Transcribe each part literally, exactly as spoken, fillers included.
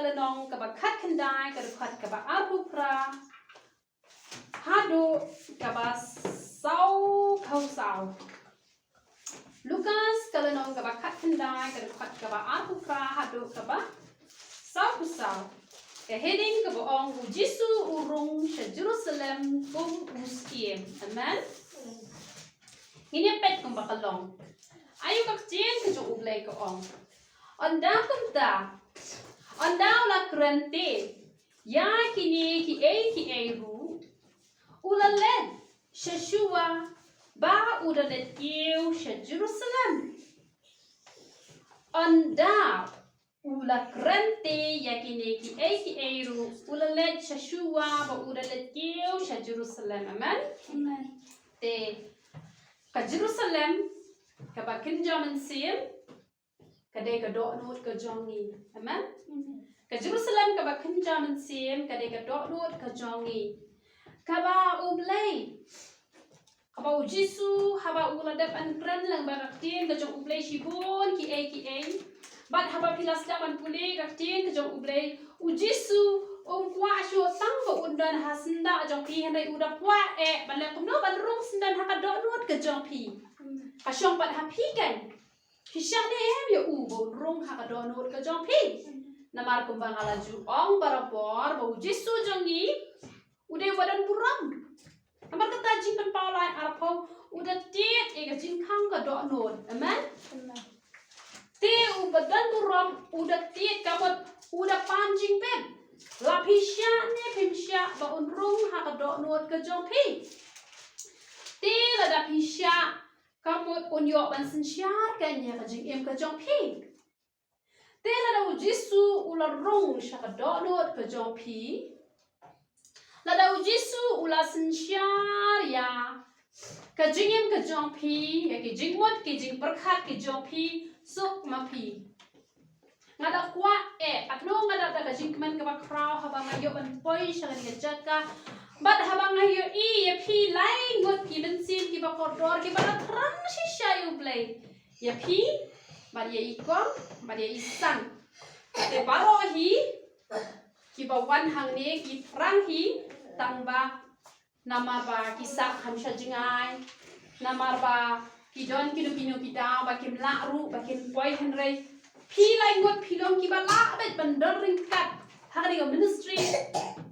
Lynnong kaba khatkhyndai, ka dkhot kaba arphew phra haduh kaba sawphew saw. Lukas ka lynnong kaba khatkhyndai, ka dkhot kaba arphew phra haduh kaba sawphew saw. Ka heading kaba ong, U Jisu u rung sha Jerusalem kum u syiem. Amen. Ngin ïa peit kumba ka long. Ayu ka ktien ka jong U Blei ka ong. Ynda kumta, ynda u la kren te ïa kine kiei kiei ruh, u la leit sha shuwa ba u da leit kiew sha Jerusalem. Ynda u la kren te ïa kine kiei kiei ruh, u la leit sha shuwa ba u da leit kiew sha Jerusalem. Amen. Amen. Te ka Jerusalem kaba kynja mynsiem ka dei ka dohnud ka jong ngi. Amen. Amen. Ka Jerusalem kaba kynja mynsiem ka dei ka dohnud ka jong ngi. Kaba U Blei, kaba U Jisu haba u la dep ban kren lyngba ka ktien ka jong U Blei shibun kiei kiei. Bad haba phi la sdang ban pule ka ktien ka jong U Blei, U Jisu um kwah shuh tang ba un don ha syndah jong phi, hynrei u da kwah eh ban leh kumno? Ban rung syndon ha ka dohnud ka jong phi. Ka shong pat ha phi kan. Phi shah ne em ïa u ba un rung ha ka dohnud ka jong phi? Namar kumba nga la ju ong barabor ba U Jisu jong ngi u dei uba don burom. Namar kata Jingpynpaw lai arphew, u da tied ïa ka jingkhang ka dohnud. Amen. Amen. Te uba don burom u da tied, ka mut u da pan jingbit. La phi shah ne phim shah ba un rung ha ka dohnud ka jong phi. Te lada phi shah, ka mut un ïoh ban synshar kane ka jingim ka jong phi. Te lada U Jisu u la rung sha ka dohnud ka jong phi, lada U Jisu u la synshar ïa ka jingim ka jong phi, ïa ki jingmut ki jingpyrkhat ki jong phi, suk ma phi. Nga da kwah eh, katno nga da da ka jingkmen kaba khraw haba nga ïoh ban poi sha kane ka jaka. Bad haba nga ïohi ïa phi lai ngut ki mynsiem kiba kordor kiba la thrang shisha ïa U Blei. Ïa phi, bad ïa i kong, bad ïa i sang. Te baroh hi kiba wan hangne ki thrang hi tang ba namar ba ki sah kham shah jngai, namar ba ki don kino kino ki daw ba kim lah ruh ba kin poi, hynrei phi lai ngut phi long kiba lah beit ban don ryngkat ha kane ka ministry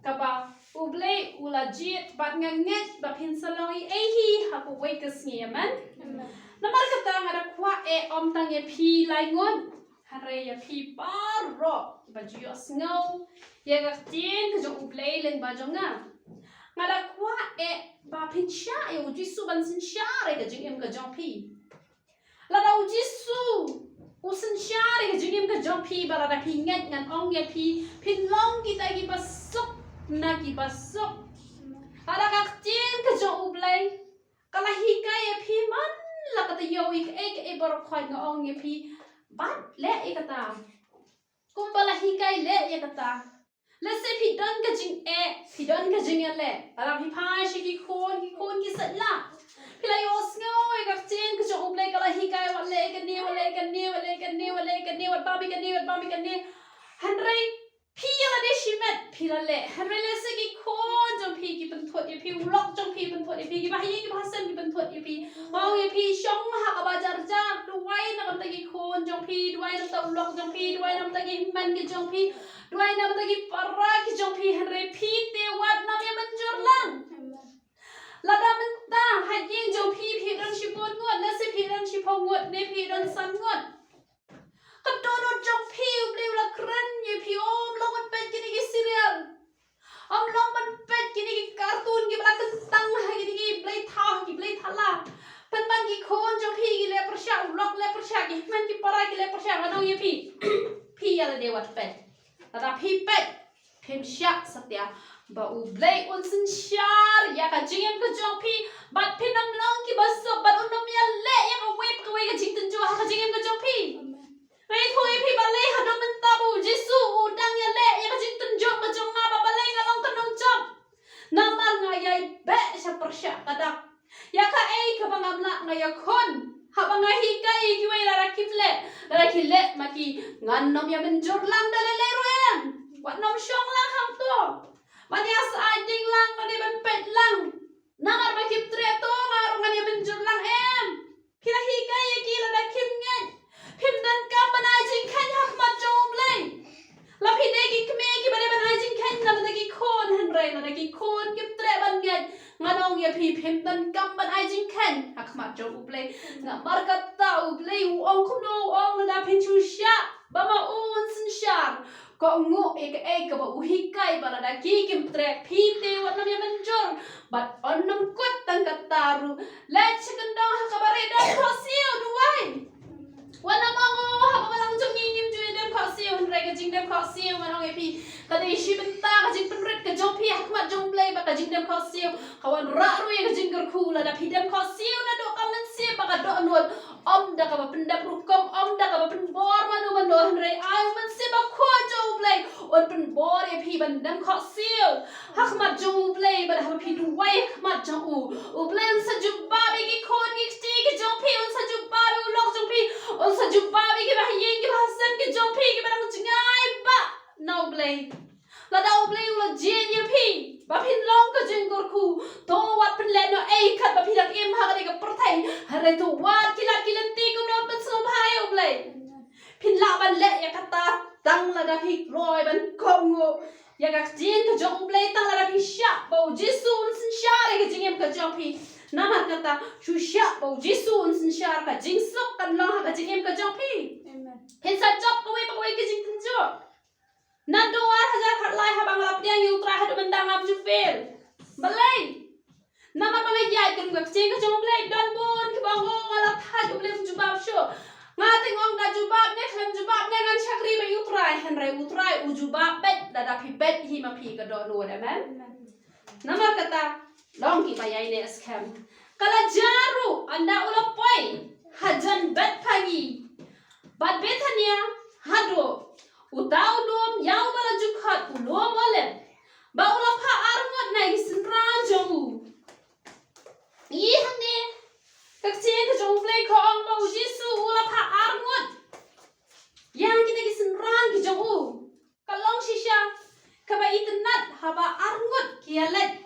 kaba U Blei u la jied, bad nga ngeit ba phin sa long ei ei hi ha kawei ka sngi. Amen. Amen. Namar kata nga da kwah eh ym tang ïa phi lai ngut, hynrei ïa phi baroh kiba ju ïohsngew ïa ka ktien ka jong U Blei lyngba jong nga. Nga da kwah eh ba phin shah ïa U Jisu ban synshar ïa ka jingim ka jong phi. Lada U Jisu u synshar ïa ka jingim ka jong phi, ba lada phi ngeit ngan ong ïa phi, phin long kita kiba suk na kiba suk. Lada ka ktien ka jong U Blei ka la hikai ïa phi man la ka taïew ïa kaei kaei baroh khoit, nga ong ïa phi, bad leh ïa kata. Kumba la hikai, leh ïa kata. Lehse phi don ka jingeh, phi don ka jingeh leh. Lada phi phai sha ki khun, ki khun ki sait lah. Phi la ïohsngew ïa ka ktien ka jong U Blei ka la hikai, wat leh ïa kane, wat leh ïa kane, wat leh ïa kane, wat leh ïa kane, wat bam ïa kane, wat bam ïa kane. Hynrei phi ïa lade shimet phi la leh. Hynrei lehse ki khun jong phi ki pynthut ïa phi, u lok jong phi pynthut ïa phi, kiba ha ïing kiba ha sem ki pynthut ïa phi. Ong ïa phi, shong ha kaba jar jar, duwai na ka bynta ki khun jong phi, duwai na ka bynta u lok jong phi, duwai na ka bynta ki hynmen ki jong phi, duwai na ka bynta ki para ki jong phi, hynrei phi te wat nym ïa mynjur lang. Lada mynta ha ïing jong phi phi don shibun ngut, lehse phi don shiphew ngut ne phi don san ngut. Ka dohnud jong phi U Blei u la kren ïa phi, ym long ban peit kine ki serial. Ym long ban peit kine ki cartoon kiba la kyntang ha kine ki blei thaw, ha ki blei thala. Pynban ki khun jong phi ki leh pyrshah, u lok leh pyrshah, ki hynmen ki para ki leh pyrshah, nga ong ïa phi. Phi ïa lade wat peit. Lada phi peit, phim shah satia ba U Blei un synshar ïa ka jingim ka jong phi, bad phin ym long kiba suk, bad un ym ïaleh ïa kawei pa kawei ka jingtynjuh ha ka jingim ka jong phi. Nga ïathuh ïa phi balei haduh mynta ba U Jisu u dang ïaleh ïa ka jingtynjuh ka jong nga, ba balei nga long ka nongjop. Namar nga ïai beh sha pyrshah ka dak. Ïa kaei kaba ngam lah nga ïakhun. Haba nga hikai ïa kiwei, lada kim leh, lada ki leh ma ki, ngan nym ïa mynjur lang da lei lei ruh em. Shong lang hangto. Ban ïa sa ai ding lang, ban ïa ban peit lang. Namar ba kim treh to, nga ruh ngan ïa mynjur lang em. Phi la hikai ïa ki lada kim ngeit. Phim donkam ban ai jingkheiñ ha khmat jong U Blei. La phi dei ki kmie kiba dei ban ai jingkheiñ na bynta ki khun, hynrei lada ki khun kim treh ban ngeit, ngan ong ïa phi, phim donkam ban ai jingkheiñ ha khmat jong U Blei. Namar kata U Blei u ong kumno, u ong lada phin shu shah ba ma u un synshar. Kohnguh ïa kaei kaba u hikai, ba lada ki kim treh, phi te wat nym ïa mynjur. Bad yn nym kut tang kata ruh. Leit sha kyndong ha kaba ri, dem khohsiew, duwai. Wat nym ong, oh, ha ka balang jong ngi ngim ju ïa dem khohsiew, hynrei ka jingdem khohsiew ngan ong ïa phi, ka dei shi bynta ka jingpynrit ka jong phi ha khmat jong U Blei bad ka jingdem khohsiew. Ka wanrah ruh ïa ka jingkyrkhu, lada phi dem khohsiew naduh ka mynsiem ba ka dohnud. Ym da kaba pyndep rukom, ym da kaba pynbor mano mano, hynrei ai U Mynsiem Bakhuid jong U Blei un pynbor ïa phi ban dem khohsiew ha khmat jong U Blei, bad haba phi duwai ha khmat jong u, U Blei un sa jubab ïa ki khun ki kti ki jong phi, un sa jubab ïa u lok jong phi, un sa jubab ïa ki bahaïing ki bahasem ki jong phi kiba dang jngai bha na U Blei. Lada U Blei u la jied ïa phi ba phin long ka jingkyrkhu, to wat pynlehnohei katba phi dang im ha kane ka pyrthei. Hynrei to wat ki lad ki lynti kumno ban pynsngewbha ïa U Blei. Phin lah ban leh ïa kata tang lada phi kloi ban kohnguh ïa ka ktien ka jong U Blei, tang lada phi shah ba U Jisu un synshar ïa ka jingim ka jong phi. Namar kata, shu shah ba U Jisu un synshar, ka jingsuk kan long ha ka jingim ka jong phi. Phin sa jop kawei pa kawei ka jingtynjuh. Naduh ar hajar khatlai haba nga la pdiang ïa U Trai haduh mynta ngam ju fail. Balei? Namar ba nga ïaid kum ka ktien ka jong U Blei, don bun kiba ong, oh, nga la thait, U Blei um jubab shuh. Nga te nga ong da jubab ne khlem jubab ne ngan shakri bad U Trai, hynrei U Trai u jubab beit lada phi beit hi ma phi ka dohnud, amen. Namar kata, long kiba ïaineh skhem. Ka la jia ruh ynda u la poi hajan Bethphagi bad Bethania haduh uta u lum ïa uba la ju khot u lum Olib, ba u la phah arngut na ki synran jong u. Ïa hangne ka ktien ka jong U Blei ka ong ba U Jisu u la phah arngut ïa kita ki synran ki jong u. Ka long shisha kaba itynnad haba arngut ki ïaleit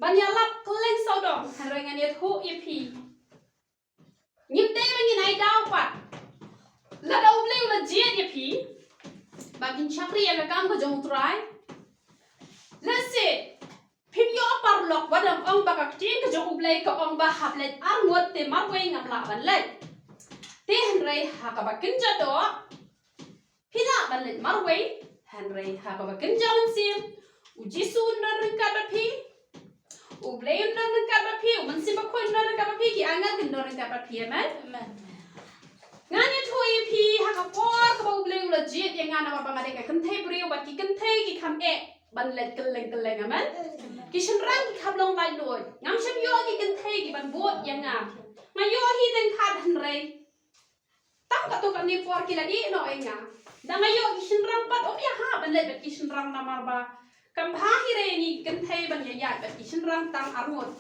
ban ïalap kylleng sawdong, hynrei ngan ïathuh ïa phi. Ngim dei ba ngin ai daw pat. Lada U Blei u la jied ïa phi ba kin shakri ïa ka kam ka jong U Trai, lehse phim ïoh paralok, wat nym ong ba ka ktien ka jong U Blei ka ong ba hap leit arngut, te marwei ngam lah ban leit. Te hynrei ha kaba kynja doh phi lah ban leit marwei, hynrei ha kaba kynja mynsiem, U Jisu un don ryngkat bad phi, U Blei un don ryngkat bad phi, U Mynsiem Bakhuid un don ryngkat bad phi, ki angel kin don ryngkat bad phi, amen. Amen. Ngan ïathuh ïa phi ha ka por kaba U Blei u la jied ïa nga, namar ba nga dei ka kynthei briew bad ki kynthei ki kham eh ban leit kylleng kylleng, amen. Ki shynrang ki kham long laitluid. Ngam shym ïoh ki kynthei ki ban bud ïa nga. Nga ïoh hi teng khat, hynrei tang katto katne por ki la ïeh noh ïa nga. Da nga ïoh ki shynrang pat, ym ïahap ban leit bad ki shynrang, namar ba kam bha hi re ngi ki kynthei ban ïaid bad ki shynrang tang arngut.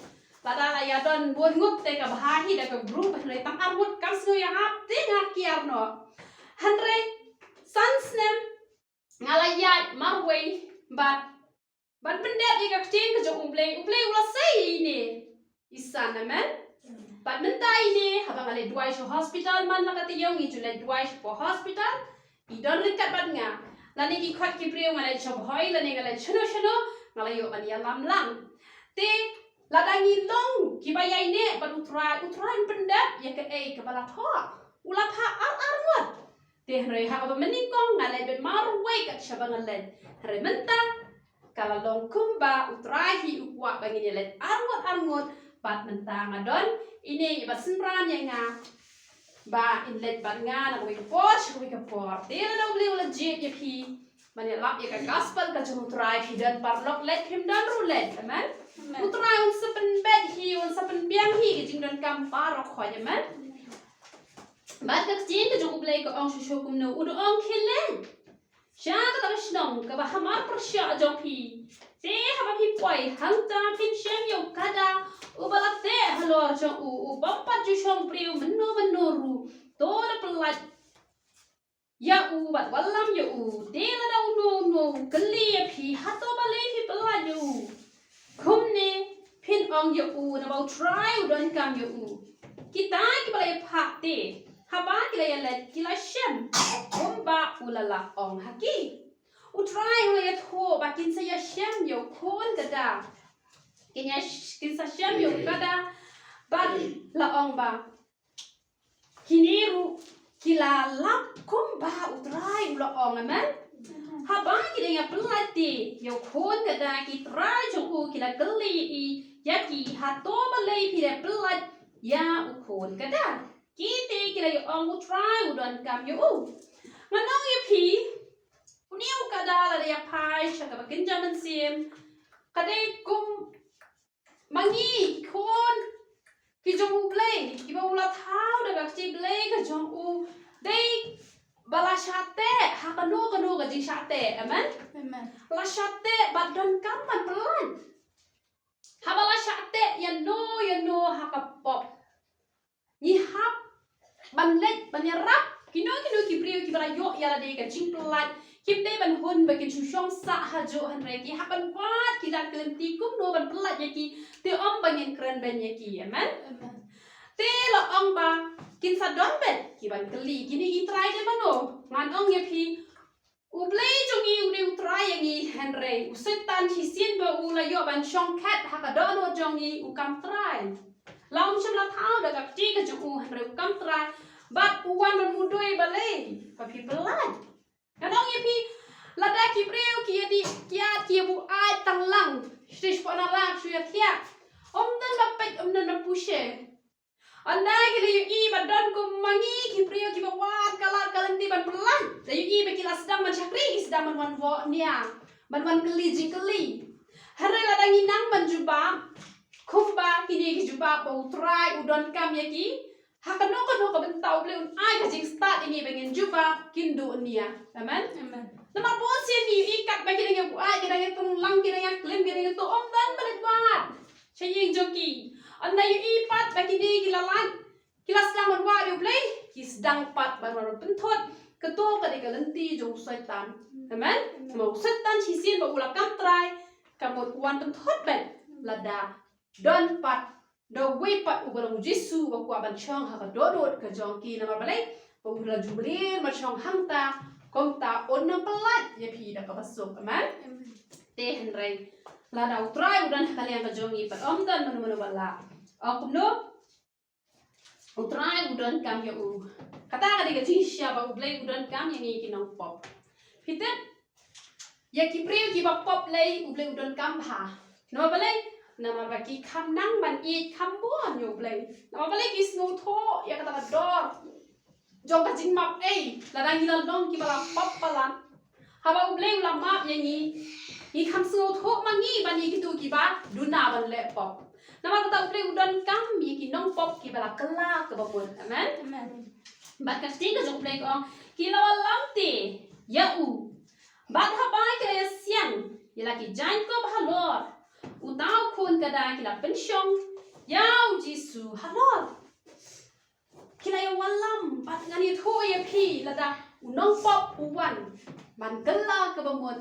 Lada la ïa don bun ngut te ka bha hi da ka group, hynrei tang arngut kam sngew ïahap, te nga kiar noh. Hynrei san snem nga la ïaid marwei bad ban pyndep ïa ka ktien ka jong U Blei. U Blei u la sei ïa ine i san, amen. Bad mynta ine haba nga leit duwai sha hospital, man la ka taïew ngi ju leit duwai sha hospital, i don ryngkat bad nga. Lane ki khot ki briew, nga leit sha Bhoi lane nga leit shano shano, nga la ïoh ban ïalam lang. Te lada ngi long kiba ïaineh bad U Trai, U Trai un pyndep ïa kaei kaba la thoh. U la phah ar arngut. Te hynrei ha kaba mynnyngkong nga leit beit marwei kat shaba nga leit. Hynrei mynta ka la long kumba U Trai hi u kwah ba ngin ïaleit arngut arngut, bad mynta nga don ine iba synran ïa nga ba in leit bad nga na kawei ka por sha kawei ka por. Te lada U Blei u la jied ïa phi ban ïalap ïa ka gospel ka jong U Trai, phi don paralok leit, phim don ruh leit, amen. Amen. U Trai un sa pynbeit hi, un sa pynbiang hi ka jingdonkam baroh khoit, amen. Bad ka ktien ka jong U Blei ka ong shuh shuh kumno, u da ong, khie leit sha kata ka shnong kaba hamar pyrshah jong phi. Te haba phi poi hangta phin shem ïa u kada uba la teh halor jong u, u bym pat ju shong briew mynno mynno ruh. To da pyllait ïa u bad wallam ïa u. Te lada uno uno kylli ïa phi, hato balei phi pyllait ïa u? Kumne phin ong ïa u, naba U Trai u donkam ïa u. Kita kiba la ïaphah te, haba ki la ïaleit, ki la shem kumba u la la ong ha ki. U Trai u la ïathuh ba kin sa ïashem ïa u khun kata. Kin ïa, kin sa shem ïa u kata. Bad la ong ba kine ruh ki la lap kumba U Trai u la ong, amen. Haba ki dang ïa pyllait te ïa u khun kata, ki trai jong u ki la kylli ïa ki, hato balei phi la pyllait ïa u khun kata? Ki te ki la ïa ong, U Trai u donkam ïa u. Ngan ong ïa phi, une u kata lada ïa phai sha kaba kynja mynsiem, ka dei kum ma ngi khun ki jong U Blei, kiba u la thaw da ka kti Blei ka jong u, dei ba la shah teh ha kano kano ka jingshah teh, amen. Amen. La shah teh bad donkam ban pyllait. Haba la shah teh ïano ïano ha ka pop, ngi hap ban leit ban ïarap kino kino ki briew kiba la ïoh ïa lade ka jingpyllait. Kim dei ban hun ba kin shu shong sah hajuh, hynrei ki hap ban wad ki lad ki lynti kumno ban pyllait ïa ki, te ym ba ngin kren beiñ ïa ki. Amen. Amen. Te la ong ba kin sa don beit ki ban kylli, kine ki trai dei mano? Ngan ong ïa phi, U Blei jong ngi u dei u trai ïa ngi, hynrei u Soitan shisien ba u la ïoh ban shong khet ha ka dohnud jong ngi, u kam trai. La um shym la thaw da ka kti ka jong u, hynrei u kam trai bad u wan ban mudui balei ba phi pyllait. Ngan ong ïa phi, lada ki briew ki ïa dih kiad, ki ïa buaid tang lang, shisha na lang shu ïa thiah, ym don ba peit, ym don ba puse. Ynda ki la ïohi ba don kum ma ngi ki briew kiba wad ka lad ka lynti ban pyllait, la ïohi ba ki la sdang ban shakri, ki sdang ban wan vohnia, ban wan kylli jingkylli. Hynrei lada ngi nang ban jubab kumba kine ki jubab ba U Trai u donkam ïa ki, ha kano kano ka bynta U Blei un ai ka jingstad ïa ngi ba ngin jubab, kin duh nia. Amen. Amen. Namar bunsien ngi ïohi katba ki dang ïa buaid, ki dang ïa tong lang, ki dang ïa klim, ki dang ïa tuh, ym don ba leit wad sha ïing jong ki. Ynda ïohi pat ba kine ki la lait, ki la sdang ban wad ïa U Blei, ki sdang pat ban wan pynthut. Kato ka dei ka lynti jong u Soitan. Amen. Namar u Soitan shisien ba u la kam trai, ka mut u wan pynthut beit lada don pat, da uwei pat uba long u Jisu uba kwah ban shong ha ka dohnud ka jong ki. Namar balei? Ba u la ju mlir ban shong hangta, kumta un nang pyllait ïa phi da kaba suk. Amen. Amen. Te hynrei lada U Trai u don ha ka liang ka jong ngi, pat ym don mano mano ba lah. Ong kumno? U Trai u donkam ïa u. Kata ka dei ka jingshisha ba U Blei u donkam ïa ngi ki nongpop. Phi tip, ïa ki briew kiba pop lei U Blei u donkam bha. Namar balei? Namar ba ki kham nang ban ïeit kham bun ïa U Blei. Namar balei? Ki sngewthuh ïa kata ka dor jong ka jingmap ei, lada ngi la long kiba la pop palat, haba U Blei u la map ïa ngi, ngi kham sngewthuh ma ngi ban ïa kito kiba duna ban leh pop. Namar kata U Blei u donkam ïa ki nongpop kiba la kylla kaba mut. Amen. Amen. Bad ka ktien ka jong U Blei ka ong, ki la wallam te ïa u. Bad haba ki la ïasiang ïa la ki jaiñkup halor uta u khun kata, ki la pynshong ïa u Jisu halor. Ki la ïa wallam, bad ngan ïathuh ïa phi, lada u nongpop u wan ban kylla kaba mut,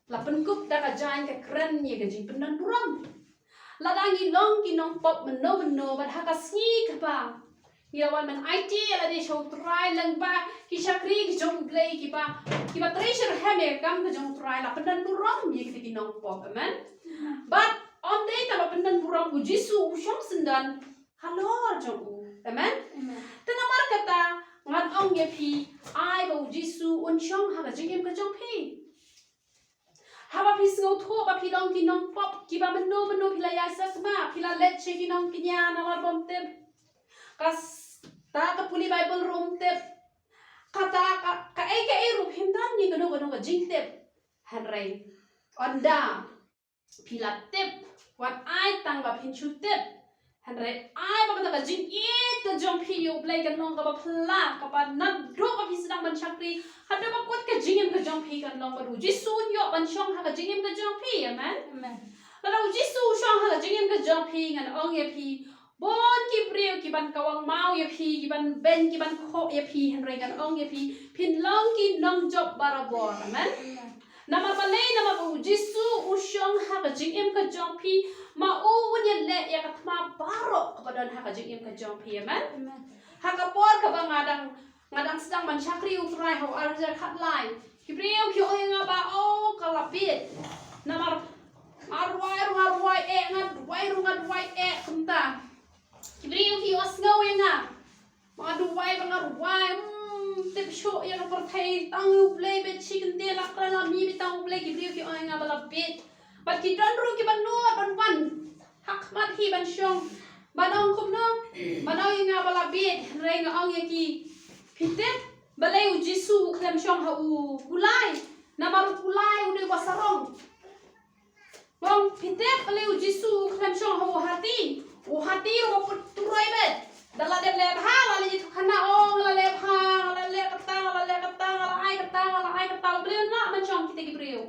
la pynkup da ka jaiñ ka kren ïa ka jingpyndonburom. Lada ngi long ki nongpop mynno mynno, bad ha ka sngi kaba ngi la wan ban aiti ïa lade sha U Trai lyngba ki shakri ki jong U Blei kiba, kiba trei shitrhem ïa ka kam ka jong U Trai, la pyndonburom ïa kita ki nongpop. Amen. Bad ym dei tang ba pyndonburom, u Jisu u shong syndon halor jong u. Amen. Amen. Te namar kata ngan ong ïa phi, ai ba u Jisu un shong ha ka jingim ka jong phi. Haba phi sngewthuh ba phi long ki nongpop kiba mynno mynno phi la ïaisakma, phi la leit sha ki nongkñia namar bym tip. Kata ka pule Baibl ruh ym tip. Kata ka, kaei kaei ruh phim don ïa kano kano ka jingtip. Hynrei ynda phi la tip, wat ai tang ba phin shu tip. Hynrei ai ba kata ka jingïeit ka jong phi ïa U Blei kan long kaba phylla, kaba naduh ba phi sdang ban shakri haduh ba kut ka jingim ka jong phi kan long ba u Jisu un ïoh ban shong ha ka jingim ka jong phi. Amen. Amen. Lada u Jisu u shong ha ka jingim ka jong phi, ngan ong ïa phi, bun ki briew ki ban kawang maw ïa phi, ki ban beiñ, ki ban khoh ïa phi, hynrei ngan ong ïa phi, phin long ki nongjop barabor. Amen. Amen. Namar ba Jisu u shong ha ka jingim ka jong phi, ma u un ïaleh ïa ka thma baroh kaba don ha ka jingim ka jong phi, amen. Amen. Ha ka por kaba nga dang, nga dang sdang ban shakri u Trai ha u ar hajar khatlai, ki briew ki ong ïa nga ba, oh, ka la bieit. Namar nga rwai ruh nga rwai eh, nga duwai ruh nga duwai eh, kumta. Ki briew ki ïohsngew ïa nga. Nga duwai ba nga rwai, hmm, tip shuh ïa ka pyrthei, tang U Blei beit shi kyntien, la kren la mih beit tang U Blei, ki briew ki ong ïa nga ba la bieit. Bad ki don ruh kiba nud ban wan ha khmat hi ban shong, ban ong kumno, ban ong ïa nga ba la bieit. Hynrei nga ong ïa ki, phi tip balei U Jisu u khlem shong ha u kulai? Namar u kulai u dei uba sarong. Ong, phi tip balei U Jisu u khlem shong ha u hati? U hati uba put turoi beit. Da la dep leh bha, la leit ïathuh khana, ong, la leh bha, la leh kata, la leh kata, la ai kata, la ai kata. U Blei un lah ban shong kita ki briew.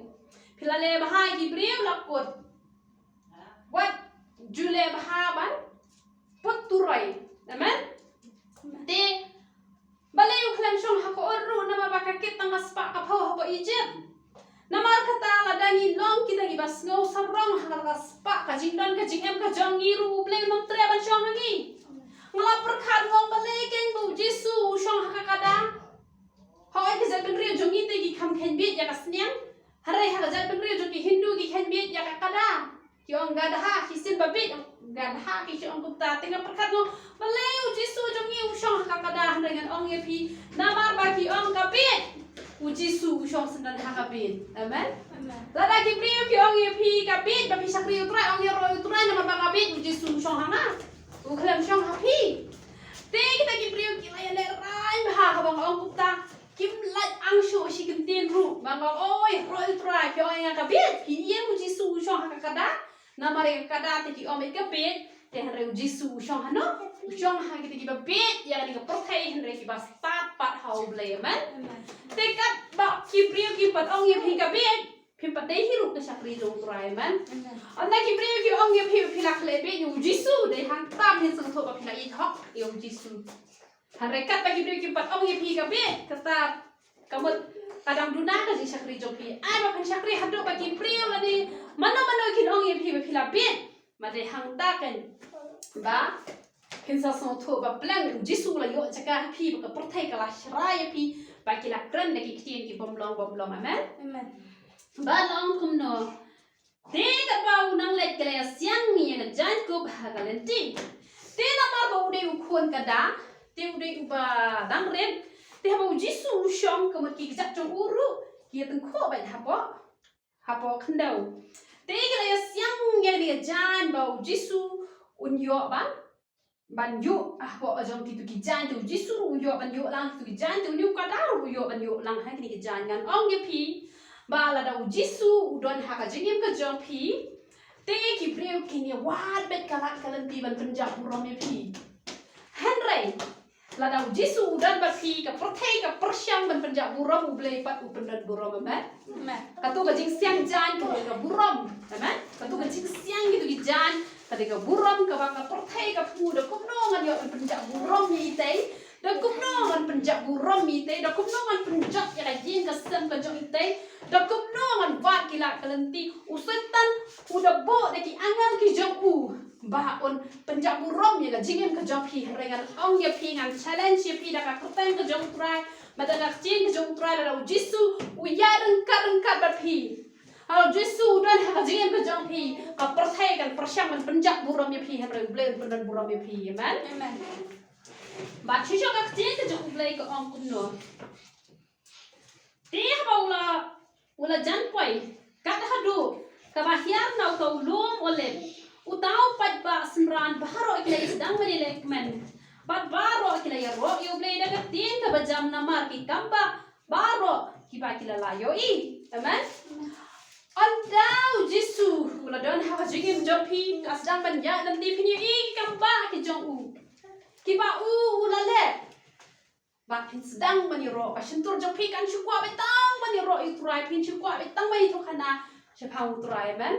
Phi la leh bha, ki briew la kut. Wat ju leh bha ban put turoi. Amen. Te balei u khlem shong ha ka ur ruh, namar ba ka kit tang ka spah ka phew hapoh Egypt. Namar kata, lada ngi long kita kiba sngew sarong ha ka spah ka jingdon ka jingem ka jong ngi ruh, U Blei un ym treh ban shong ha ngi. Nga la pyrkhat, nga ong balei keiñ ba U Jisu u shong ha ka kada. Hooid, ka jaitbynriew jong ngi te ki kham kheiñ bieit ïa ka sniang. Hynrei ha ka jaitbynriew jong ki Hindu ki kheiñ bieit ïa ka kada. Ki ong gadha, ki sien ba bieit, gadha ki shu ong kumta. Te nga pyrkhat, nga ong balei U Jisu jong ngi u shong ha ka kada? Hynrei ngan ong ïa phi, namar ba ki ong ka bieit, U Jisu u shong syndon ha ka bieit. Amen. Amen. Lada ki briew ki ong ïa phi ka bieit, ba phi shakri U Trai, ong ïaroh U Trai, namar ba ka bieit, U Jisu u shong ha nga, u khlem shong ha phi. Te kita ki briew ki la ïalehrain bha haba nga ong kumta. Kim lait ang shuh shi kyntien ruh. Ba nga ong, oi, ïaroh U Trai, phi ong ïa nga ka bieit, phi ïeng, U Jisu u shong ha ka kada. Namar ïa ka kada te ki ong ïa ka bieit, te hynrei U Jisu u shong hano? U shong ha kita kiba bieit ïa kane ka pyrthei, hynrei kiba stad pat ha U Blei, amen. Amen. Te katba ki briew kim pat ong ïa phi ka bieit, phim pat dei hi ruh ka shakri jong U Trai, amen. Amen. Ynda ki briew ki ong ïa phi, phi la khleh bieit ïa U Jisu, dei hangta phin sngewthuh ba phi la ïeit hok ïa U Jisu. Hynrei katba ki briew kim pat ong ïa phi ka bieit, kata ka mut ka dang duna ka jingshakri jong phi. Ai ba phin shakri haduh ba ki briew lane mano mano kin ong ïa phi ba phi la bieit, ma dei hangta keiñ ba phin sa sngewthuh ba pleng U Jisu u la ïoh jaka ha phi, ba ka pyrthei ka la shrai ïa phi, ba ki la kren da ki ktien ki bym long bym long. Amen. Amen. Ba long kumno? Te katba u nang leit, ka la ïasiang ïa ka jaiñkup ha ka lynti. Te namar ba u dei u khun kada, te u dei uba dang rit, te haba U Jisu u shong, ka mut ki kjat jong u ruh ki ïatyngkhuh beit hapoh, hapoh khyndew. Te ka la ïasiang ïa kane ka jaiñ ba U Jisu un ïoh ban ban ïuh, ah, hapoh jong kito ki jaiñ, te U Jisu ruh u ïoh ban ïuh lang kito ki jaiñ, te une u kada ruh u ïoh ban ïuh lang ha kine ki jaiñ. Ngan ong ïa phi ba lada U Jisu u don ha ka jingim ka jong phi, te ki briew kin ïa wad beit ka lad ka lynti ban pynjah burom ïa phi. Hynrei lada U Jisu u don bad phi, ka pyrthei ka pyrshang ban pynjah burom, U Blei pat u pyndon burom, amen. Amen. Kato ka jingsiang jaiñ ka dei ka burom. Amen. Kato ka jingsiang kito ki jaiñ ka dei ka burom, kaba ka pyrthei ka pyrshang, da kumno ngan ïoh ban pynjah burom ïa itei, da kumno ngan pynjah burom ïa itei, da kumno ngan pynjot ïa ka ïing ka sem ka jong itei, da kumno ngan wad ki lad ka lynti. U Soitan u da buh da ki angel ki jong u ba un pynjah burom ïa ka jingim ka jong phi. Hynrei ngan ong ïa phi, ngan challenge ïa phi da ka kyrteng ka jong U Trai, bad da ka ktien ka jong U Trai, lada U Jisu u ïaid ryngkat ryngkat bad phi, lada U Jisu u don ha ka jingim ka jong phi, ka pyrthei kan pyrshang ban pynjah burom ïa phi, hynrei U Blei un pyndon burom ïa phi. Amen. Amen. Bad shisha ka ktien ka jong U Blei ka ong kumno? Te haba u la, u la jan poi kat haduh kaba hiar na uta u lum Olib, uta u paidbah synran baroh ki la ïasdang ban ïalehkmen, bad baroh ki la ïaroh ïa U Blei da ka ktien kaba jam namar ki kambah baroh kiba ki la lah ïohi. Amen. Ynda U Jisu u la don ha ka jingim jong phi, ka sdang ban ïaid lynti, phin ïohi ki kambah ki jong u, kiba u u la leh. Bad phin sdang ban ïaroh, ka shyntur jong phi kan shu kwah beit tang ban ïaroh ïa U Trai, phin shu kwah beit tang ban ïathuh khana shaphang U Trai, amen.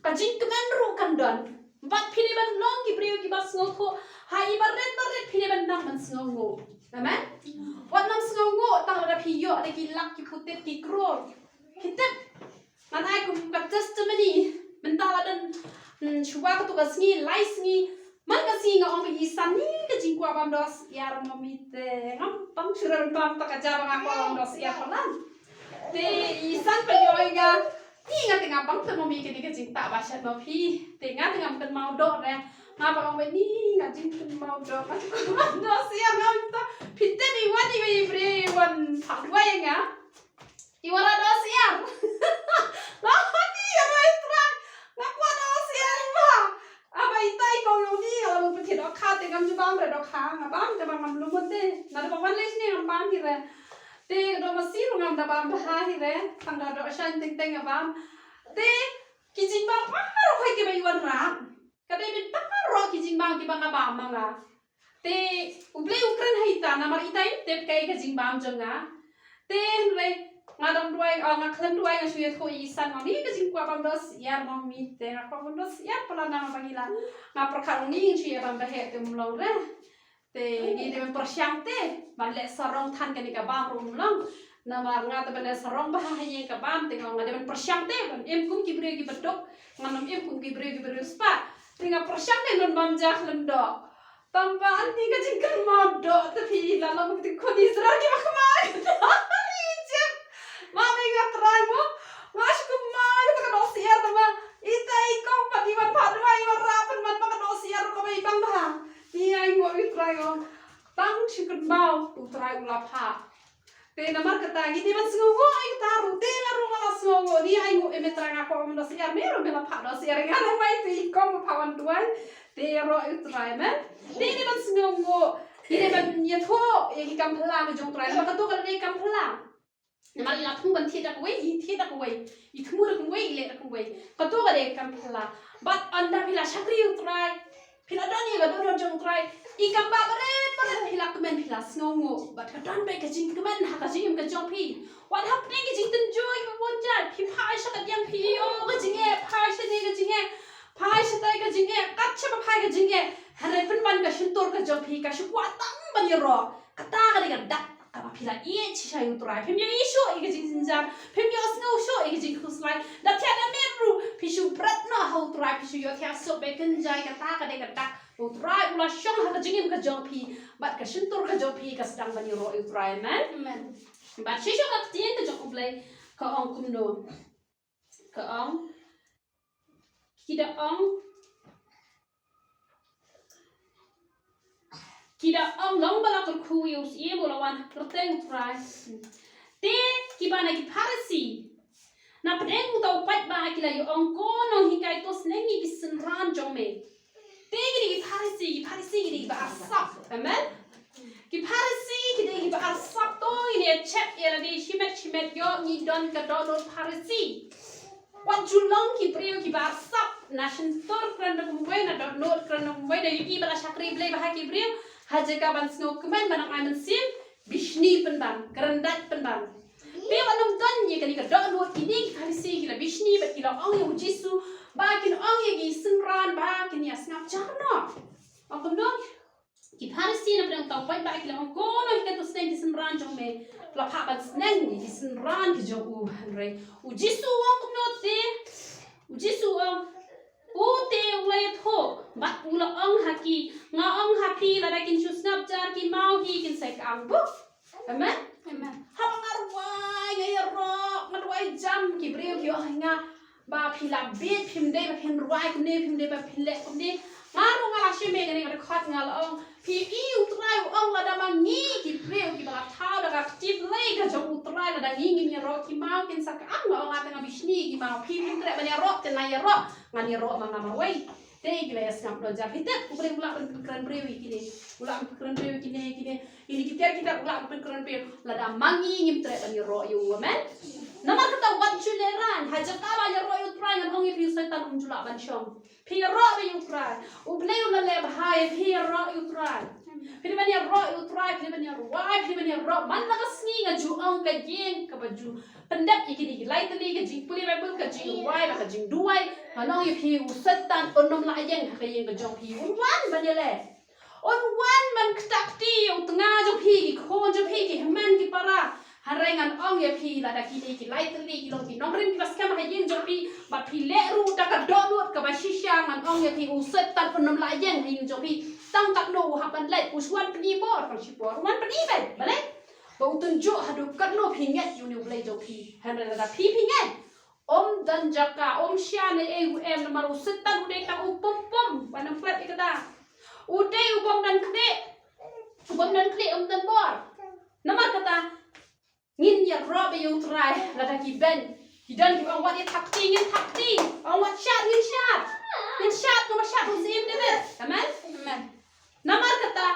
Ka jingkmen ruh kan don. Bad phi dei ban long ki briew kiba sngewthuh. Ha i barit barit phi dei ban nang ban sngewnguh. Amen. Wat nang sngewnguh tang lada phi ïoh da ki lak, ki phew tip, ki klur. Phi tip, ngan ai kum shuwa katu ka sngi, lai sngi, man ka sngi nga ong ba i san ni ka jingkwah bam dohsyiar, mummy te ngam pang shuren bam ta ka jaba nga kwah bam dohsyiar palat. Te i san pynïoh ïa nga, ni nga te nga bang te mummy kane ka jingtah ba shet ma phi. Te nga te ngam kynmaw doh re. Nga ba ong ba ni nga jingkynmaw doh, nga jingkynmaw dohsyiar nga mynta. Phi te ni wan i wan i bre wan phah duwai ïa nga. I wan dohsyiar. La ni ïa rai trai. Nga kwah dohsyiar ba. Aba itai ko yong ni la pynthit dohkha te ngam ju bam re dohkha. Nga bam te ba ngam lumut te. Nga da ba wan lei sni ngam bam hi re. Te doh masi ruh ngam da bam bha hi re, tang da doh shan teng teng nga bam. Te ki jingbam baroh hi kiba i wan rah. Ka dei beit baroh ki jingbam kiba nga bam ma nga. Te U Blei u kren ha ita namar ita im tip kaei ka jingbam jong nga. Te hynrei nga dang duwai, ah, nga khlem duwai nga shu ïathuh ïa i san, mummy ka jingkwah bam dohsyiar mummy, te nga kwah bam dohsyiar palat namar ba ngi la, nga pyrkhat ong ni shu ïa bam ba heh te um long re. Te ngi dei ban pyrshang te ban leh sarong than kane ka bam ruh um long. Namar nga te ban leh sarong bha ha ïing ka bam te nga, nga dei ban pyrshang te ban im kum ki briew kiba duk, ngan ym im kum ki briew kiba riewspah. Te nga pyrshang te ban bam ja khlem doh. Tang ba ani ka jingkynmaw doh te phi la long te khun Israel kiba khmai. Ri jep. Ma me nga trai mo. Nga shu kynmaw ïa ka dohsyiar te ma. Ita i kong pat i wan phah duwai i wan rah pynban ba ka dohsyiar ruh kaba i bang bha. Ni ai nguh ïa u Trai o. Tang shu kynmaw u Trai u la phah. Te namar kata ngi dei ban sngewnguh ïa kata ruh, te nga ruh nga la sngewnguh, ni ai nguh ïa me Trai, nga kwah bam dohsyiar, me ruh me la phah dohsyiar ïa nga namar ita i kong ba phah wan duwai. Te ïaroh ïa u Trai, amen. Te ngi dei ban sngewnguh, ngi dei ban ïathuh ïa ki kam phylla ka jong u Trai, namar kato ka dei kam phylla. Namar i la thmu ban thied da kawei, i thied da kawei, i thmu da kawei, i leh da kawei. Kato ka dei kam phylla. Bad ynda phi la shakri ïa u Trai, phi la don ïa ka dohnud jong u Trai, i kam ba bret bret phi la kmen, phi la sngewnguh. Bad ka don beit ka jingkmen ha ka jingim ka jong phi. Wat hapdeng ki jingtynjuh kiba bun jait, phi phai sha ka diang phi ïoh ka jingeh, phai shane ka jingeh, phai shatai ka jingeh, kat shaba phai ka jingeh. Hynrei pynban ka shyntur ka jong phi ka shu kwah tang ban ïaroh. Kata ka dei ka dak kaba phi la ïeit shisha ïa u Trai. Phim ïoh ïeit shuh ïa ka jingjynjar. Phim ïoh sngew shuh ïa ka jingkhuslai. Da thiah da miet ruh phi shu bret noh ha u Trai, phi shu ïohthiah suk beit kynjai. Kata ka dei ka dak ba u Trai u la shong ha ka jingim ka jong phi. Bad ka shyntur ka jong phi ka sdang ban ïaroh ïa u Trai. Amen. Amen. Bad shisha ka ktien ka jong U Blei ka ong kumno. Ka ong, ki da ong, ki da ong, long ba la kyrkhu ïa u syiem u la wan ha kyrteng u Trai. Te kiba na ki Pharisi, na pdeng uta u paidbah ki la ïa ong, ko nonghikai, to sneng ïa ki synran jong me. Te ki dei ki Pharisi, ki Pharisi ki dei kiba arsap. Amen. Ki Pharisi ki dei kiba arsap, to ngin ïa check ïa lade shimet shimet, ïoh ngi don ka dohnud Pharisi. Wat ju long ki briew kiba arsap, na shyntur kren da kumwei, na dohnud kren da kumwei, da ïohi ba la shakri Blei bha ki briew, ha jaka ban sngewkmen ban nang ai mynsiem, bishni pynban, kren dait pynban. Te wat nym don ïa kane ka dohnud, kine ki Pharisi ki la bishni bad ki la ong ïa u Jisu, ba kin ong ïa ki synran ba kin ïa sngap jar noh. Ong kumno? Ki Pharisi na pdeng uta u paidbah ki la ong, ko nonghikai, to sneng ki synran jong me. La phah ban sneng ïa ki synran ki jong u, hynrei u Jisu u ong kumno te? U Jisu u ong, u te u la ïathuh bad u la ong ha ki, nga ong ha phi, lada kin shu sngap jar ki maw hi kin sa ïa ka ang buh. Amen? Amen. Haba nga rwai, nga ïaroh, nga rwai jam, ki briew ki ong ha nga ba phi la bieit, phim dei ba phin rwai kumne, phim dei ba phin leh kumne. Nga ruh nga la shim ïa kane ka dkhot, nga la ong, phi i u Trai u ong lada ma ngi ki briew kiba la thaw da ka kti Blei ka jong u Trai, lada ngi ngin ïaroh ki maw kin sa ka ang, nga ong, nga te nga bishni ki maw, phi phim treh ban ïaroh, te nga ïaroh, ngan ïaroh ma nga marwei. Te ki la ïa sngap noh jar. Phi tip, U Blei u lah ban pynkren briew ïa kine. U lah ban pynkren briew ïa kine, kine. Kine ki tiar ki tiar u lah ban pynkren briew. Lada ma ngi ngim treh ban ïaroh ïa u. Amen. Namar kata wat ju lehraiñ. Ha jaka ba ïaroh ïa u Trai, ngan ong ïa phi, u Soitan um ju lah ban shong. Phi ïaroh ïa u Trai. U Blei u la leh bha ïa phi ïaroh ïa u Trai. Phi dei ban ïaroh ïa u Trai, phi dei ban ïaroh, phi dei ban ïaroh. Man la ka sngi nga ju ong, ka ïing kaba ju pyndep ïa kine ki lai tylli ka jingpule Baibl, ka jingrwai bad ka jingduwai. Ngan ong ïa phi, u Soitan un ym lah ïeng ha ka ïing ka jong phi. Un wan ban ïaleh. Un wan ban ktah kti ïa u tnga jong phi, ki khun jong phi, ki hynmen ki para. Hynrei ngan ong ïa phi, lada kine ki lai tylli ki long ki nongrim kiba skhem ha ïing jong phi, bad Phi leh ruh da ka dohnud kaba shisha, ngan ong ïa phi, u Soitan un ym lah ïeng ha ïing jong phi. Tang katno u hap ban leit, u shu wan pyni bor, tang shipor u wan pyni beit, balei? Ba u tynjuh haduh katno phi ngeit ïa une u Blei jong phi. Hynrei lada phi phi ngeit, ym don jaka, ym shah ne ei u em, namar u Soitan u dei tang u pom pom, ban ym klet ïa kata. U dei u bym don khlieh, u bym don khlieh, ym don bor. Namar kata, ngin ïaroh beit ïa u Trai, lada ki beiñ ki don kiba ong wat ïa thap kti, ngin thap kti. Ong wat shad, ngin shad. Ngin shad kumba shad u Syiem David. Amen? Amen. Namar kata,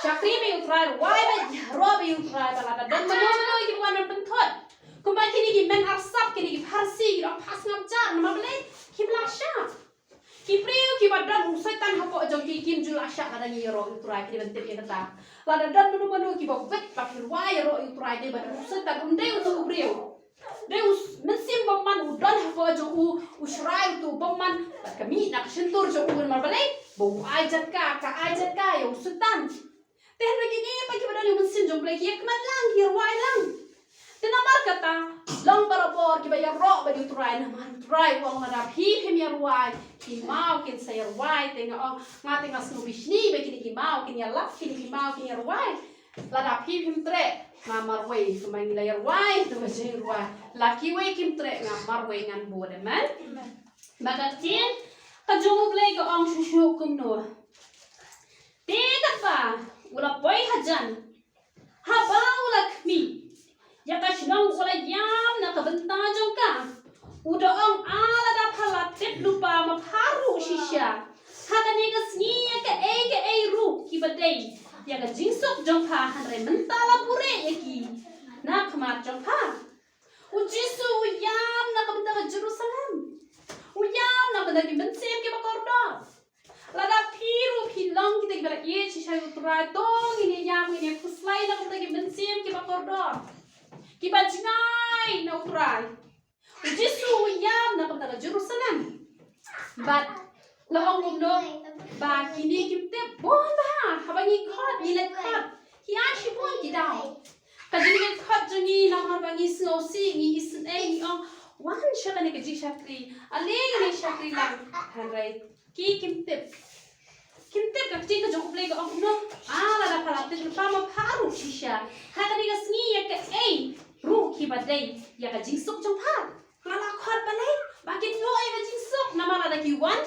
shakri beit ïa u Trai, rwai beit, ïaroh beit ïa u Trai, ba lada don mano mano kiba wan ban pynthut. Kumba kine ki men arsap, kine ki Pharisi, ki long phah sngap jar, namar balei? Kim lah shah. Ki briew kiba don u Soitan hapoh jong ki kim ju lah shah lada ngi ïaroh ïa u Trai, phi dei ban tip ïa kata. Lada don mano mano kiba wit ba phi rwai ïaroh ïa u Trai, dei ba don u Soitan, um dei uto u briew. Dei u s-, mynsiem bymman u don hapoh jong u, u Trai uto u bymman, bad ka mih na ka shyntur jong u, namar balei? Ba u ai jaka, ka ai jaka ïa u Soitan. Te hynrei kine pat kiba don ïa u mynsiem jong u Blei ki ïakmen lang, ki ïarwai lang. Te namar kata, long barabor kiba ïaroh bad ïa u Trai, namar u Trai u ong lada phi phim ïarwai, ki maw kin sa ïarwai. Te nga ong, nga te nga sngewbishni ba kine ki maw kin ïalap, kine ki maw kin ïarwai. Lada phi phim treh, nga marwei, kumba ngi la ïarwai, to ka jingrwai. La kiwei kim treh, nga marwei ngan bud, amen. Amen. Ba ka ktien ka jong u Blei ka ong shuh shuh kumno. Te katba u la poi hajan, haba u la khmih, ïa ka shnong u la ïam na ka bynta jong ka. U da ong, ah, lada pha la tip lypa ma pha ruh shisha ha kane ka sngi ïa kaei kaei ruh kiba dei ïa ka jingsuk jong pha, hynrei mynta la buhrieh ïa ki na khmat jong pha. U Jisu u ïam na ka bynta ka Jerusalem. U ïam na ka bynta ki mynsiem kiba kordor. Lada phi ruh phi long kita kiba la ïeit shisha ïa u Trai, to ngin ïa ïam, ngin ïa khuslai na ka bynta ki mynsiem kiba kordor, kiba jngai na u Trai. U Jisu u ïam na ka bynta ka Jerusalem. Bad la ong kumno, ba kine kim tip, bun bha, haba ngi khot, ngi leit khot, ki ai shibun ki daw. Ka jingleit khot jong ngi, namar ba ngi sngewsih, ngi isynei, ngi ong, wan sha kane ka jingshakri, ale ngin shakri lang. Hynrei ki kim tip. Kim tip ka ktien ka jong u Blei ka ong kumno. Ah, lada pha la tip lypa ma pha ruh shisha ha kane ka sngi ïa kaei ruh kiba dei ïa ka jingsuk jong pha. Nga la khot balei? Ba kin ïoh ïa ka jingsuk. Namar lada ki wan,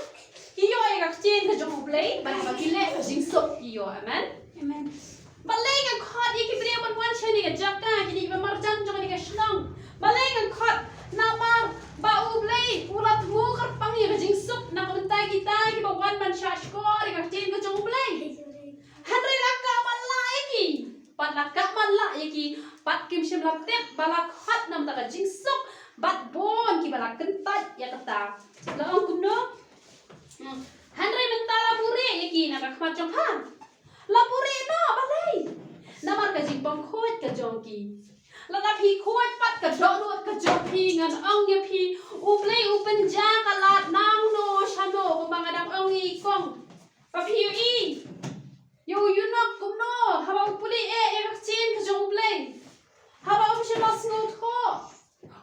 ki ïoh ïa ka ktien ka jong u Blei, bad ba ki leh, ka jingsuk ki ïoh. Amen. Amen. Balei nga khot ïa ki briew ban wan sha kane ka jaka, kine kiba marjan jong kane ka shnong? Balei nga khot? Namar ba u Blei u la thmu kyrpang ïa ka jingsuk na ka bynta kita kiba wan ban shahshkor ïa ka ktien ka jong u Blei. Hynrei la kah ban lah ïa ki. Bad la kah ban lah ïa ki, bad kim shym la tip ba la khot na ka bynta ka jingsuk, bad bun kiba la kyntait ïa kata. La ong kumno? Hmm. Hynrei mynta la buhrieh ïa ki na ka khmat jong pha. La buhrieh noh, balei? Namar ka jingpang khuid ka jong ki. Lada phi khuid pat ka dohnud ka jong phi, ngan ong ïa phi, u Blei u pynjah ka lad nangno shano, kumba nga dang ong ïa i kong. Ba phi ïohi ïa u ïunok kumno, haba u pule eh ïa ka ktien ka jong u Blei, haba um shym la sngewthuh.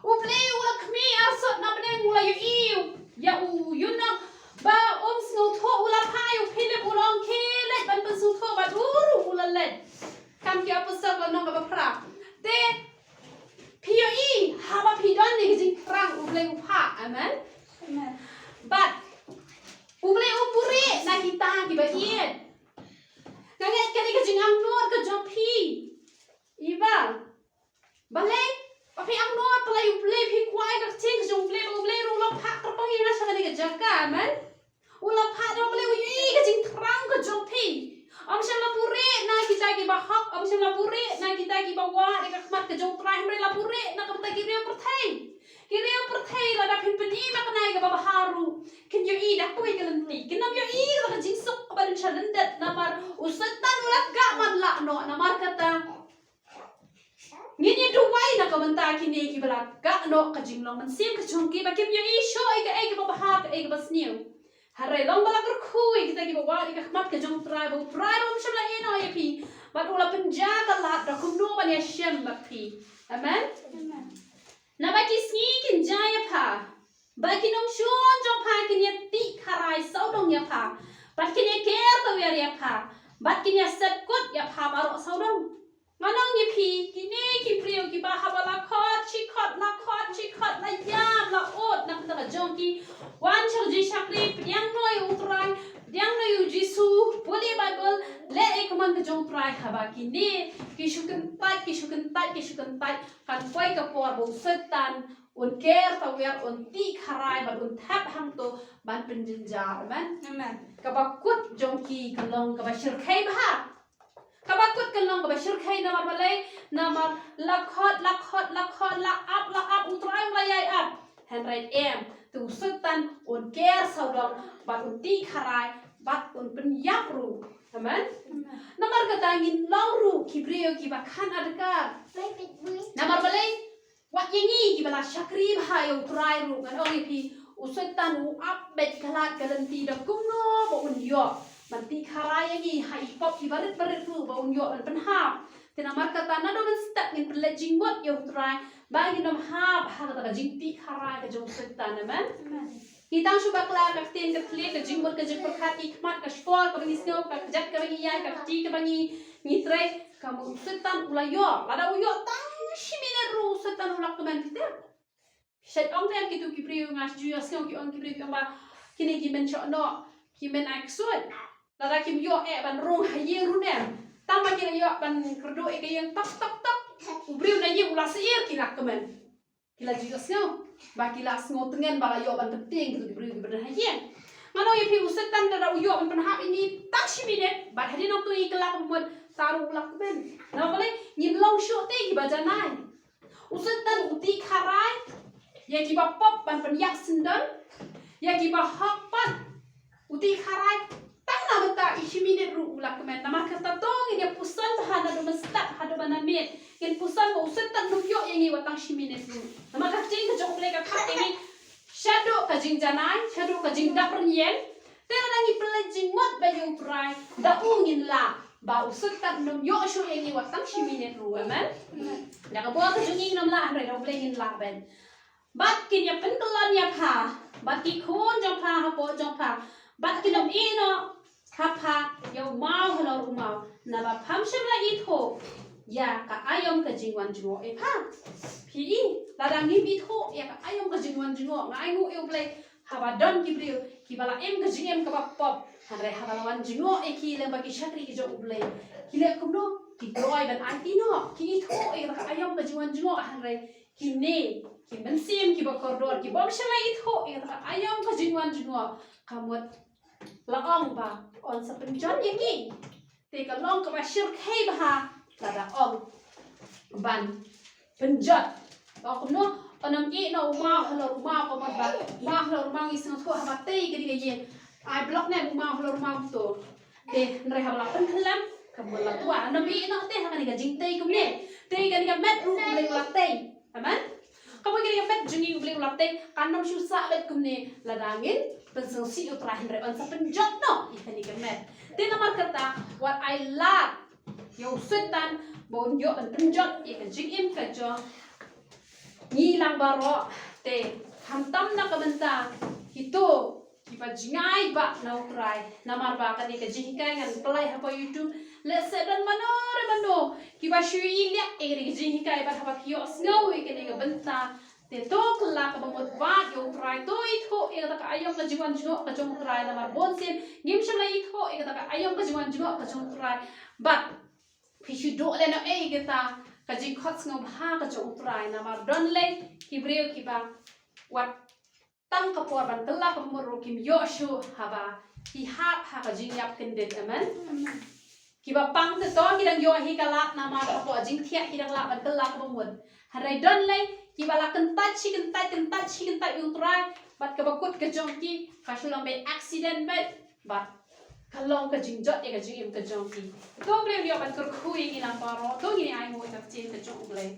U Blei u la khmih arsut na bneng, u la ïohi ïa u ïunok ba um sngewthuh, u la phah ïa u Philip, u la ong, khie leit ban pynsngewthuh, bad u ruh u la leit. Kam ki Apostol lynnong kaba phra. Te phi ïohi, haba phi don ïa ka jingthrang, u Blei u phah. Amen. Amen. Bad u Blei u buhrieh na kita kiba ïeit. Nga ngeit kane ka jingangnud ka jong phi, Eva. Balei? Ba phi angnud, balei u Blei, phi kwah ïa ka ktien ka jong u Blei, ba u Blei ruh u la phah kyrpang ïa nga sha kane ka jaka. Amen. U la phah da u Blei, u ïohi ka jingthrang ka jong phi. Ym shym la buhrieh na kita kiba hok, ym shym la buhrieh na kita kiba wad ïa ka khmat ka jong u Trai, hynrei la buhrieh na ka bynta ki riew pyrthei. Ki riew pyrthei, lada phin pyni makna ïa kaba bha ruh, kin ïohi da kawei ka lynti. Kin ym ïohi da ka jingsuk kaba don sha lyndet, namar u Soitan u la kah ban lah noh. Namar kata, ngin ïa duwai na ka bynta kine kiba la kah noh ka jinglong mynsiem ka jong ki, ba kim ïohi shuh ïa kaei kaba bha, kaei kaba sniew. Hynrei long ba la kyrkhu ïa kita kiba wad ïa ka khmat ka jong u Trai, ba u Trai ruh um shym la ïehnoh ïa phi, bad u la pynjah ka lad da kumno ban ïashem bad phi. Amen. Amen. Naba ki sngi kin jia ïa pha. Ba ki nongshun jong pha kin ïa tih kharai sawdong ïa pha, bad kin ïa ker tawiar ïa pha, bad kin ïa set kut ïa pha baroh sawdong. Ngan ong ïa phi, kine ki briew kiba haba la khot shi khot, la khot shi khot, la ïam, la ud na ka bynta ka jong ki, wan sha ka jingshakri, pdiang noh ïa U Trai, pdiang noh ïa U Jisu, pule Baibl, leh ïa ka mon ka jong U Trai. Haba kine ki shu kyntait, ki shu kyntait, ki shu kyntait, kan poi ka por ba u Soitan un ker tawiar, un tih kharai bad un thep hangto ban pynjynjar. Amen. Amen. Kaba kut jong ki ka long kaba shyrkhei bha. Kaba kut ka long kaba shyrkhei. Namar balei? Namar la khot, la khot, la khot, la ap, la ap, U Trai u la ïai ap. Hynrei em, te u Soitan un ker sawdong bad un tih kharai bad un pynïap ruh. Amen. Amen. Namar kata ngin long ruh ki briew kiba khan adkar. Namar balei? Wat ïa ngi kiba la shakri bha ïa U Trai ruh, ngan ong ïa phi, u Soitan u ap beit ka lad ka lynti da kumno ba un ïoh ban tih kharai ïa ngi ha i pop ibarit barit ruh ba un ïoh ban pynhap. Te namar kata naduh mynstep ngin pynleit jingmut ïa U Trai ba ngin ym hap ha kata ka jingtih kharai ka jong u Soitan. Amen. Amen. Ngi tang shu bakla ka ktien ka thylliej, ka jingmut ka jingpyrkhat, ki khmat, ka shkor kaba ngi sngew, ka kjat kaba ngi ïaid, ka kti kaba ngi, ngi trei. Ka mut u Soitan u la ïoh, lada u ïoh tang shi minit ruh u Soitan u la kmen. Phi tip, shait ong em kito ki briew, nga ju ïohsngew ki ong, ki briew ki ong ba kine ki men shoh noh, ki men ai ksuid. Lada kim ïoh eh ban rung ha ïing ruh ne em, tang ba ki la ïoh ban kyrduh ïa ka ïing tok tok tok, u briew na ïing u la syier, ki la kmen. Ki la ju ïohsngew, ba ki la sngew tngen ba la ïoh ban pyntieng kito ki briew kiba don ha ïing. Ngan ong ïa phi, u Soitan lada u ïoh ban pynhap ïa ngi tang shi minit, bad hadien nangta i kylla ka mut, ta ruh u la kmen. Namar balei? Ngim long shuh te kiba janai. U Soitan u tih kharai ïa kiba pop ban pynïap syndon, ïa kiba hok pat u tih kharai. Tang na bynta i shi minit ruh u la kmen. Namar kata to ngin ïa puson bha naduh mynstep haduh ba na miet. Ngin puson ba u Soitan um ïoh ïa ngi wat tang shi minit ruh. Namar ka ktien ka jong U Blei ka khot ïa ngi shaduh ka jingjanai, shaduh ka jingdap rynïeng. Te lada ngi pynleit jingmut bad ïa U Trai, da u ngin lah ba u Soitan um ïoh shuh ïa ngi wat tang shi minit ruh. Amen. Da ka bor ka jong ngi ngin ym lah, hynrei da U Blei ngin lah ban. Bad kin ïa pynkyllon ïa pha bad ki khun jong pha hapoh jong pha, bad kin ym ïehnoh ha pha ïa u maw halor u maw, naba pham shym la ithuh ïa ka aïom ka jingwan jngoh ïa pha. Phi i, lada ngim ithuh ïa ka aïom ka jingwan jngoh, nga ainguh ïa U Blei, haba don ki briew kiba la im ka jingim kaba pop, hynrei haba la wan jngoh ïa ki lem bad ki shakri ki jong U Blei, ki leh kumno? Ki kloi ban aiti noh. Ki ithuh ïa ka aïom ka jingwan jngoh, hynrei kine ki mynsiem kiba kordor, ki bym shym la ithuh ïa ka aïom ka jingwan jngoh, ka mut la ong ba yn sa pynjot ïa ki. Te ka long kaba shyrkhei bha lada ong ban pynjot. Ong kumno? Yn ym ïehnoh u maw halor u maw, ka mut ba u maw halor u maw ngi sngewthuh haba tei kane ka ïing, ai block ne em u maw halor u maw to. Te hynrei haba la pynkhyllem, ka mut la twa. Yn ym ïehnoh te ha kane ka jingtei kumne. Te kane ka met ruh U Blei u la tei. Amen. Ka mut kane ka met jong ngi U Blei u la tei, kan ym shu sah beit kumne lada ngim pynsngewsih ïa U Trai, hynrei yn sa pynjot noh ïa kane ka met. Te namar kata wat ai lad ïa u Soitan ba un ïoh ban pynjot ïa ka jingim ka jong ngi lang baroh. Te khamtam na ka bynta kito kiba jngai bha na U Trai. Namar ba kane ka jinghikai ngan plie hapoh YouTube. Lehse don mano re mano kiba shu ïaleh ïa kane ka jinghikai, bad haba ki ïohsngew ïa kane ka bynta, te to kylla kaba mut bad ïa U Trai, to ithuh ïa kata ka aïom ka jingwan jngoh ka jong U Trai. Namar bunsien ngim shym la ithuh ïa kata ka aïom ka jingwan jngoh ka jong U Trai. Bad phi shu duh lehnohei ïa kata ka jingkhot sngewbha ka jong U Trai. Namar don lei ki briew kiba wat tang ka por ban kylla kaba mut ruh kim ïoh shuh haba ki hap ha ka jingïap kyndit. Amen. Amen. Kiba pang te to ki dang ïoh hi ka lad, namar hapoh jingthiah ki dang lah ban kylla kaba mut. Hynrei don lei kiba la kyntait shi kyntait, kyntait shi kyntait ïa U Trai, bad kaba kut ka jong ki ka shu long beit accident beit, bad ka long ka jingjot ïa ka jingim ka jong ki. To briew ïoh ban kyrkhu ïa ngi lang baroh, to ngin ai nguh ïa ka ktien ka jong U Blei.